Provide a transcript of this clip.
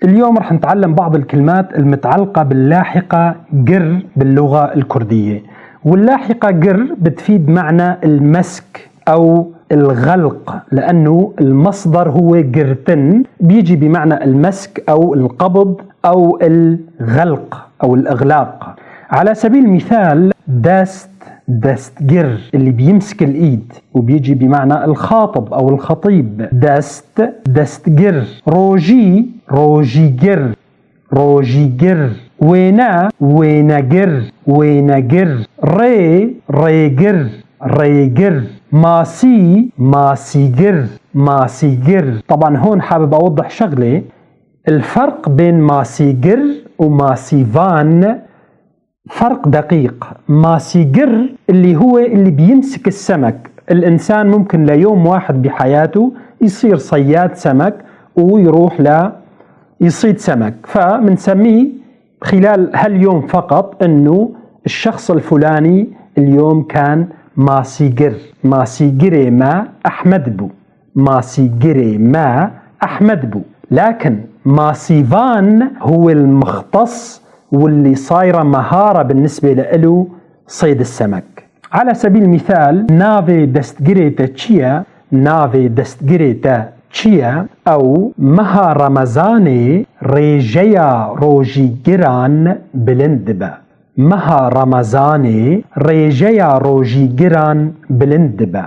اليوم رح نتعلم بعض الكلمات المتعلقة باللاحقة جر باللغة الكردية. واللاحقة جر بتفيد معنى المسك أو الغلق، لأنه المصدر هو جرتن، بيجي بمعنى المسك أو القبض أو الغلق أو الإغلاق. على سبيل المثال دست، دستجر اللي بيمسك الإيد، وبيجي بمعنى الخاطب أو الخطيب. دست، دستجر. روجي، روجيجر، روجيجر. وينا، وينجر، وينجر. ري، ريجر، ريجر. ماسي، ماسيجر، ماسيجر. طبعا هون حابب أوضح شغلة، الفرق بين ماسيجر وماسيفان فرق دقيق. ماسيجر اللي هو اللي بيمسك السمك، الإنسان ممكن ليوم واحد بحياته يصير صياد سمك ويروح يصيد سمك، فمنسميه خلال هاليوم فقط انه الشخص الفلاني اليوم كان ماسيجر. ماسيجري ما أحمد بو، ماسيجري ما أحمد بو. لكن ماسيفان هو المختص واللي صايرة مهارة بالنسبة له صيد السمك. على سبيل المثال نافي دستجري تشيا، نافي دستجري تشيا، أو مها رمزاني ريجيا روجي جران بلندبا، مها رمزاني ريجيا روجي جران بلندبا.